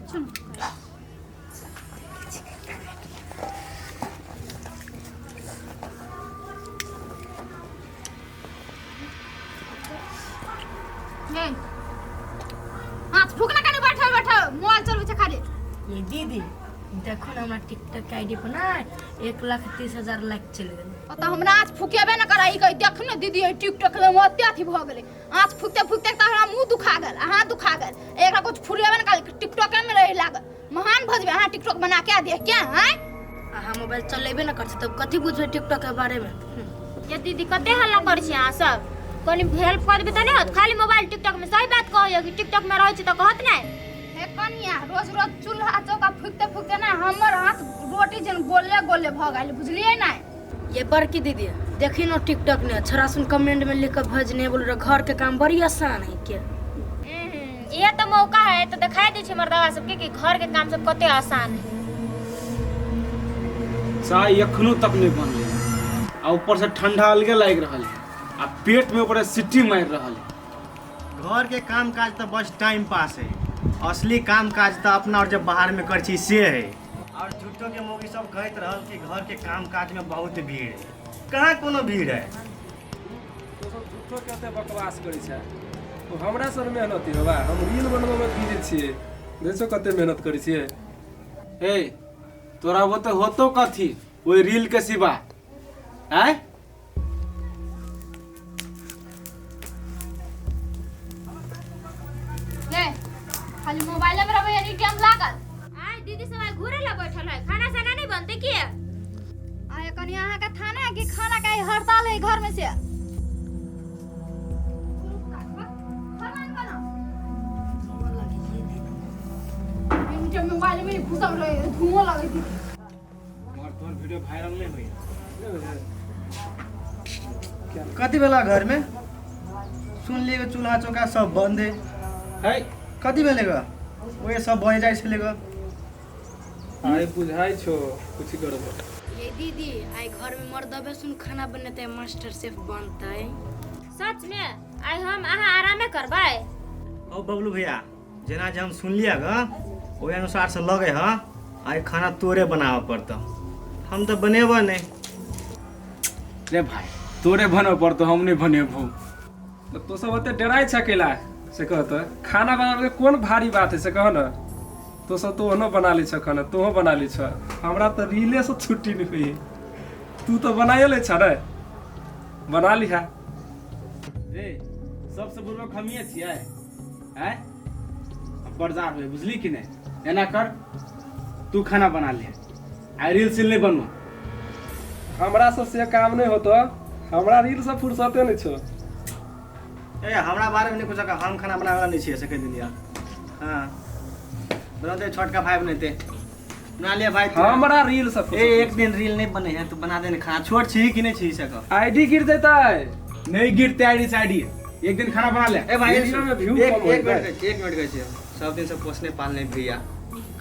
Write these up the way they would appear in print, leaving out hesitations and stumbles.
सुन। हे, हाथ फूकना कने, बैठल बैठल मोबाइल चलबै छै खाली। ये दीदी, देखो ना, हमरा टिकटॉक के आईडी पर ना 1,30,000 लाइक चलि गेल। ओतऽ हमरा आँच फुकेबे न करै। ई कही देख ने दीदी, एहि टिकटॉक ले ओते अथी भऽ गेलै। आँच फुकते फुकते तऽ हमरा मुँह दुखा गेल आ हाथ दुखा गेल। एकरा कुछ फुरेबे न करै, टिकटॉके में रहे लागल। महान भऽ जेबै अहाँ टिकटॉक बना के आ दिअ क्या आँय? अहाँ मोबाइल चलेबे न करै छी तब कथी बुझबै टिकटॉक के बारे में? ये दीदी, कते हल्ला करै छी अहाँ सब? कनी हेल्प कर देबै तऽ नहि होत? खाली मोबाइल टिकटॉक में। सही बात कहैया कि टिकटॉक में रहै छी तऽ कहत नहि। हे कनिया, रोज रोज चूल्हा चौका फुकते फुकते ना हमर हाथ रोटी जन गोले गोले भऽ गेल, बुझलियै ने? ये बड़की दीदी, देखी न टिकटॉक ने छोरा सुन कमेंट में लिख के भेजने, बोल रहे घर के काम बड़ी आसान है के। इहे तऽ मौका है, तऽ देखाई दै छै मर्दवा सबके कि घर के काम सब कते आसान है। चाय एखनो तक नहीं बनले आ ऊपर से ठंडा अलगे लागि रहल है आ पेट में ऊपर से सीटी मारि रहल है। घर के काम काज तऽ बस टाइम पास है, असली काम काज तऽ अपना और जब बाहर में कर छी से है। और झूठो के मौगी सब कहैत रहल कि घर के काम काज में बहुत भीड़ है, कहाँ कोनो भीड़ है। तो सब झूठो के ओते बकवास करै छै। ओ हमरा सन मेहनती होबा? हम रील बनबै में बिजी छियै, देखो कते मेहनत करै छियै। ए, तोरा वो तो होतो कथी ओहि रील के सिवा आय? ले, खाली मोबाइल में रहबै एनी टाइम लागल। आय दीदी सब आइ घूरे ला बैठल है, खाना साना नहीं बनते की? आय कनी, अहाँ के थाना है कि खाना के हड़ताल है घर में से? मोबाइल में घुसल रहे, धुआं लगे थी। मगर तोहर वीडियो वायरल नहीं होई। कथी भेला घर में? सुन लिए चूल्हा चौका सब बंद है। है। कथी भेलै ग? ओहे सब बहि जाइ छलै ग। आइ बुझाइ छौ कुछ गड़बड़। ये दीदी, आइ घर में मर्दबे सुन खाना बनेतै, मास्टर शेफ बनतै। सच में आइ हम अहाँ आरामे करबै। ओ बबलू भैया, जेना जे हम सुनलियै ग ओहि अनुसार से लगे ह आइ खाना तोरे बनाबऽ पड़तौ, हम तऽ बनेबऽ नहि। रे भाई, तोरे बनबऽ पड़तो, हम नहीं बनेबो। तऽ तो सब ओते डराइ छ कैला से कह तऽ? खाना बनाबे के कोन भारी बात है से कह न। तो सब तो ओनो बना लै छ खाना, तोहो बना लै छ। हमरा तऽ रीले से छुट्टी नहि होइ। तू तऽ बनाइए लै छ रे, बना लिहा। रे, सबसे बुढ़बक हमिए छियै आँय? बरजार होय, बुझली कि नहि? एना कर, तू खाना बना ले आ रील सील नहि बनबो। हमरा सब से काम नहि होतो, हमरा रील से फुर्सते नहि छौ। ए, हमरा बारे में नहीं कुछ, हम खाना बनावे वाला नहीं छियै से कहि देलियै। हाँ, बनते, छोटका भाई बनेते, बना लिया भाई तू। हमरा रील से ए, एक दिन रील नहीं बने है तो बना देने खाना। छोट छी कि नहीं छी से कह? आईडी गिर जेतै। नहीं गिरते आईडी से आईडी, एक दिन खाना बना ले। ए भाई, वीडियो में व्यू एक कम हो एक मिनट जाए। कहै छी, एक मिनट कहै छी, सब दिन से पोसने पालने भैया,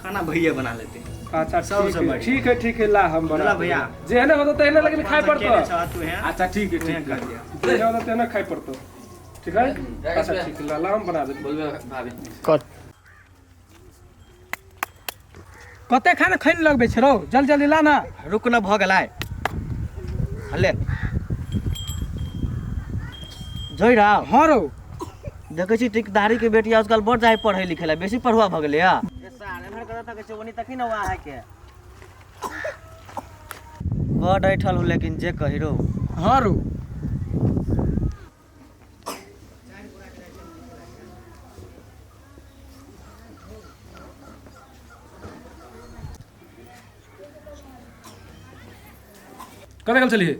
खाना भैया बना लेते। अच्छा, सब ठीक से है। बढ़िया। ठीक है, ठीक है, ला हम बना ला भैया। जेहने होतो तेहने, लेकिन खाय पड़तो। तू है। अच्छा ठीक है, तू है, ठीक कर है। दिया। जेहने होतो तेहने खाय पड़तो, ठीक है? अच्छा ठीक है, ला ला हम बना देब। बोलबे भाभी। कते खाना खैन लगबै छै रौ? जल्दी जल्दी ला ना। रुक न, भऽ गेलै। हले जोइ राव। हँ रौ। देखै छी टिकदारी के बेटी आजकल बड़ जाइ पढ़ै लिखै ला, बेसी पढ़ुआ भऽ गेलै। या बड़ ऐठल हो, लेकिन जे कही रौ। हँ रौ। कतऽ गेल छलियै?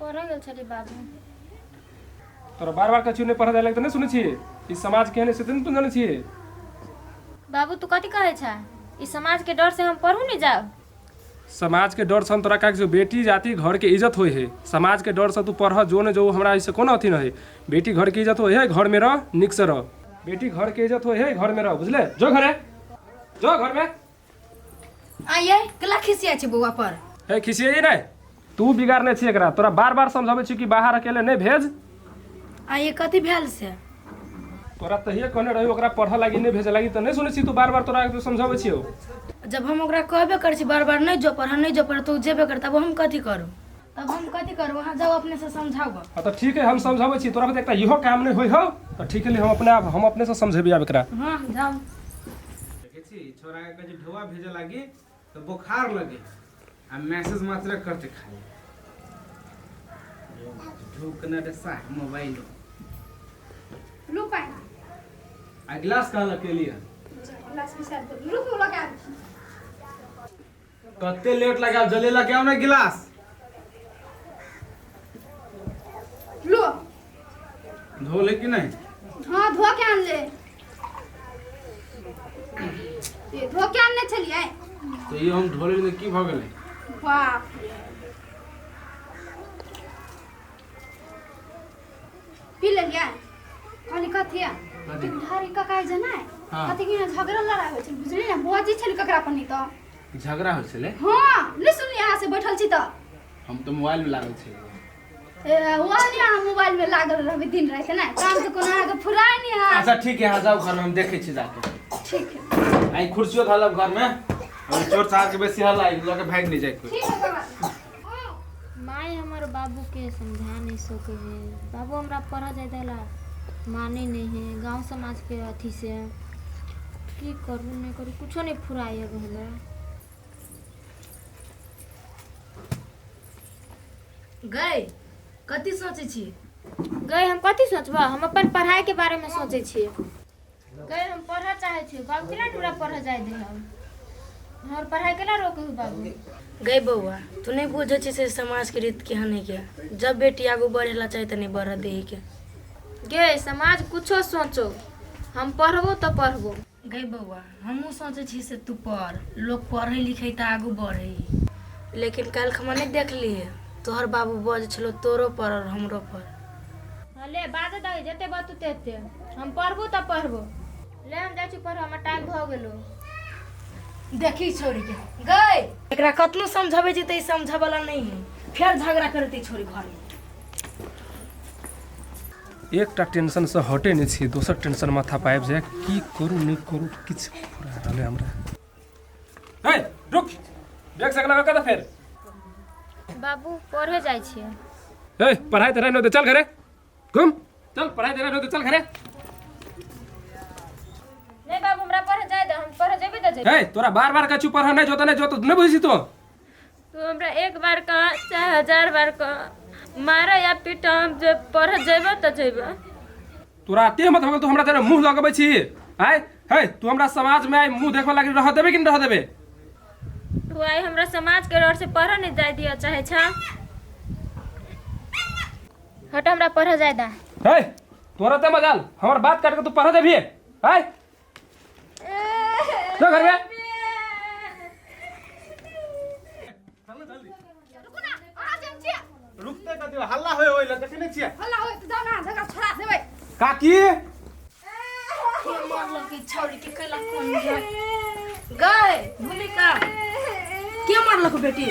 पढ़ऽ गेल छलियै बाबू। तोरा बार बार कहै छियौ नहि पढ़ऽ जाइ लए, तऽ नहि सुनै छियै। ई समाज केहन है से तऽ नहि तू जानै छियै। बाबू, तू कथी कहै छ? ई समाज के डर से हम पढ़ू नहीं जाओ? समाज के डर से हम तोरा कहै छियौ, बेटी जाति घर के इज्जत होइ है। समाज के डर से तू पढ़ जो ने जो, हमरा ऐसे कोनो अथी नहीं है। बेटी घर के इज्जत होइ है, घर में रह, नीक से रह। बेटी घर के इज्जत होइ है, घर में रह, बुझले? जो घरे जो, घर में। आइए, कला खिसिया छै बौआ पर? हे, खिसियै नहि, तू बिगाड़ने छी एकरा। तोरा बार बार समझाबै छी कि बाहर अकेले नहि भेज। आइए, कथी भेल से? तोरा तहिए कहने रही ओकरा पढ़ऽ लागी नहि भेजऽ लागी तऽ नहि सुनै छी तू बार बार तोरा समझाबै छियौ। जब हम ओकरा कहबे करै छी बार बार नहि जो पढ़ऽ नहि जो पढ़ऽ तऽ ओ जेबे करतै, तब हम कथी करू, तब हम कथी करू? अहाँ जाउ अपने से समझाउ गऽ। हाँ तऽ ठीक है, हम समझाबै छी तोरा। एकटा इहो काम नहि होइ हौ तऽ ठीक है, हम अपने आप हम अपने से समझेबै आब एकरा। हाँ जाउ। देखै छी छोरा के कहै छी ढोआ भेजऽ लागी तऽ बोखार लगे आ मैसेज मात्र करते खाली ढोकना रे साह मोबाइल। लू पानि। आ गिलास कहलक के लिए? गिलास बिसार दे, रुकू लगा दै छी। कते लेट लगाब, जल्दी लगाओ ना गिलास। लो। धो ले कि नहीं? हाँ धो के आन ले, ये धो के आनने छलियै। तो ये हम धोले में की भऽ गेलै? बाप रे, पी लेलियै? कहली कथी? कथी? ढारी ककाइ जेनाइ। हाँ। कथी कि झगड़ा लड़ाइ होइ छै बुझली ने, बजै छली ककरा पर नहीं तऽ झगड़ा होइ छलै? हाँ नहीं सुनली अहाँ से बैठल छी तऽ। हम तऽ मोबाइल में लागल छलियै। ए, वो नहीं अहाँ मोबाइल में लागल रहबै दिन राति ने, काम तऽ कोनो अहाँके फुराय नहीं है। अच्छा ठीक है, अहाँ जाउ घर में, हम देखै छी जाके। ठीक है। आई कुर्सियो धलब घर में, अभी चोर चार के बेसी हल्ला लऽ के भागि नहि जाय कोइ। ठीक है बाबा। माय हमर बाबूके समझा नहीं सकै है, बाबू हमरा पढ़ऽ जाय देला माने नहीं है गांव समाज के अथी से। की करू नहीं करू कुछो नहीं फुराय अब हमरा। गई कथी सोचै छी? गई हम कथी सोचबा, हम अपन पढ़ाई के बारे में सोचै छियै। गई हम पढ़ऽ चाहै छियै, बाबू केना हमरा पढ़ऽ जाय दे हम, हमर पढ़ाई केना रोकै हु बाबू? गई बौआ तू नहीं बुझै छी से समाज के रीत केहन है के, जब बेटी आगू बढ़े ला चाहे तऽ नहीं बढ़ऽ दे के। गे समाज कुछो सोचो, हम पढ़बो तऽ पढ़बो। गई बौआ हमहूँ सोचै छी से तू पढ़, लोग पढ़ै लिखै तऽ आगू बढ़ै, लेकिन काल्हि खमा नहीं देखलियै तोहर बाबू बजै छलो तोरो पर और हमरो पर। हाँ ले बाजऽ दही जते बातू तेते, हम पढ़बो तऽ पढ़बो। ले हम जाइ छी पढ़ऽ, हमर टाइम भऽ गेलो। देखी छोरी के गई, एकरा कतनो समझाबै छी तऽ ई समझै वाला नहीं है, फेर झगड़ा करते छोरी घर में। एकटा टेंशन से हटे नहि छी, दोसर टेंशन माथा पर आबि जाय, की करू नहि करू किछु फुरा रहल है हमरा। हे रुक, देख सकला कतऽ फेर? बाबू पढ़े जाइ छियै। हे पढ़ाई तढ़ाई नहि होतै, चल घरे घूम, चल पढ़ाई तढ़ाई नहि होतै, चल घरे। नहीं बाबू हमरा पढ़े जाय दे, हम पढ़े जेबै तऽ जेबै। हे तोरा बार बार कहै छियौ पढ़ऽ नहि जोतऽ नहि जोतऽ, नहि बुझै छी तू? तू हमरा एक बार कह चाहे हजार बार कह, मारऽ या पीटऽ, हम जे पढ़ऽ जेबै तऽ जेबै। तोरा एते हिम्मत हो गेल तू हमरा तेरे मुँह लगबै छी? आय हे तू हमरा समाज में आइ मुँह देखऽ लागी रहऽ देबे कि नहि रहऽ देबे? तू आइ हमरा समाज के डर से पढ़ऽ नहीं जाय दिअ चाहे छा, हट हमरा पढ़ऽ जाय दा। हे तोरा ते मजाल हमर बात काट के तू पढ़ऽ देबही? आय जो घर में। रुकू ना अहाँ जान छियै। रुकते कथी, हल्ला होय होय लग देखै नहि छियै? हल्ला होय तऽ जाउ ना, झगड़ा छोड़ा देबै। काकी के मारलक ई छौड़ी के, कैला कोन गई भूमिका, के मारलक बेटी,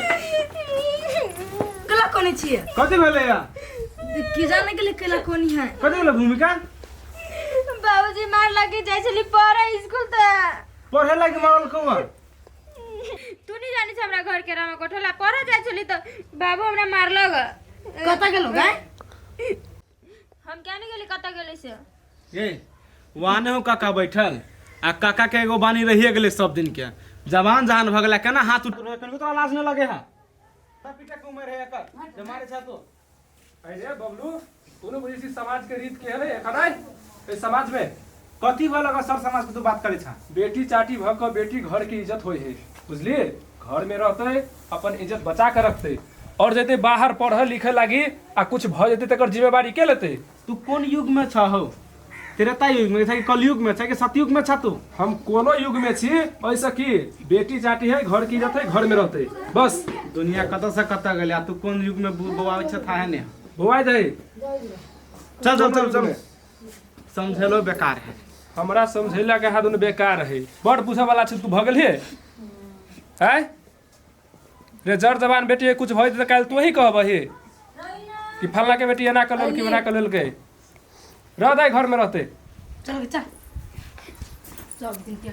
कैला कोनी छियै? कथी भेलै या? की जाने गेलै कैला कोनी है। कथी भेलै भूमिका? बाबूजी मार लगी, जाइ छली पढ़े स्कूल तऽ पढ़े लागी मारल कौआ? तू नहीं जानी छ हमरा घर के रामा कोठला, पढ़े जाइ छली तऽ बाबू हमरा मारलक। कतऽ गेलो गई? हम क्या नहीं गेली, कतऽ गेली से? ए वहाँ हो काका बैठल आ काका के एगो बानी रहिए गेलै सब दिन के जवान जहान भऽ गेलै, केना हाथ उठ कनिको तोरा लाज नहि लगे है? पीटे के उम्र है एकर जे मारे छ तो। अरे बबलू तू नहि बुझै छी समाज के रीत केहन है एखन आइ एहि समाज में? कथी भऽ लगा सर समाज के तू बात करै छ? बेटी चाटी भऽ कऽ बेटी घर के इज्जत होइ है बुझलिए, घर में रहतै अपन इज्जत बचा के रखतै, और जेतै बाहर पढ़ऽ लिखऽ लागी आ कुछ भऽ जेतै तकर जिम्मेवारी के लेतै? तू कोन युग में छ हौ, त्रेता युग में छ कि कलयुग में छ कि सतयुग में छ तू? हम कोनो युग में छी, ऐसा की बेटी चाटी है घर की इज्जत है घर में रहतै बस। दुनिया कतऽ से कतऽ गेलै आ तू कोन युग में बौआबै छ थाहे ने। बौआइ दही। चल चल चल चल, समझेलो बेकार है। हमरा समझेला के हाथ बेकार है, बड़ पूछे वाला छै तू भऽ गेलही आँय रे जर जवान बेटी है, कुछ भऽ जेतै तऽ काल्हि तू ही कहबही कि फल्ला के बेटी एना कऽ लेलकै ओना कऽ लेलकै। रह दे घर में रहते। चल चल। सब दिन के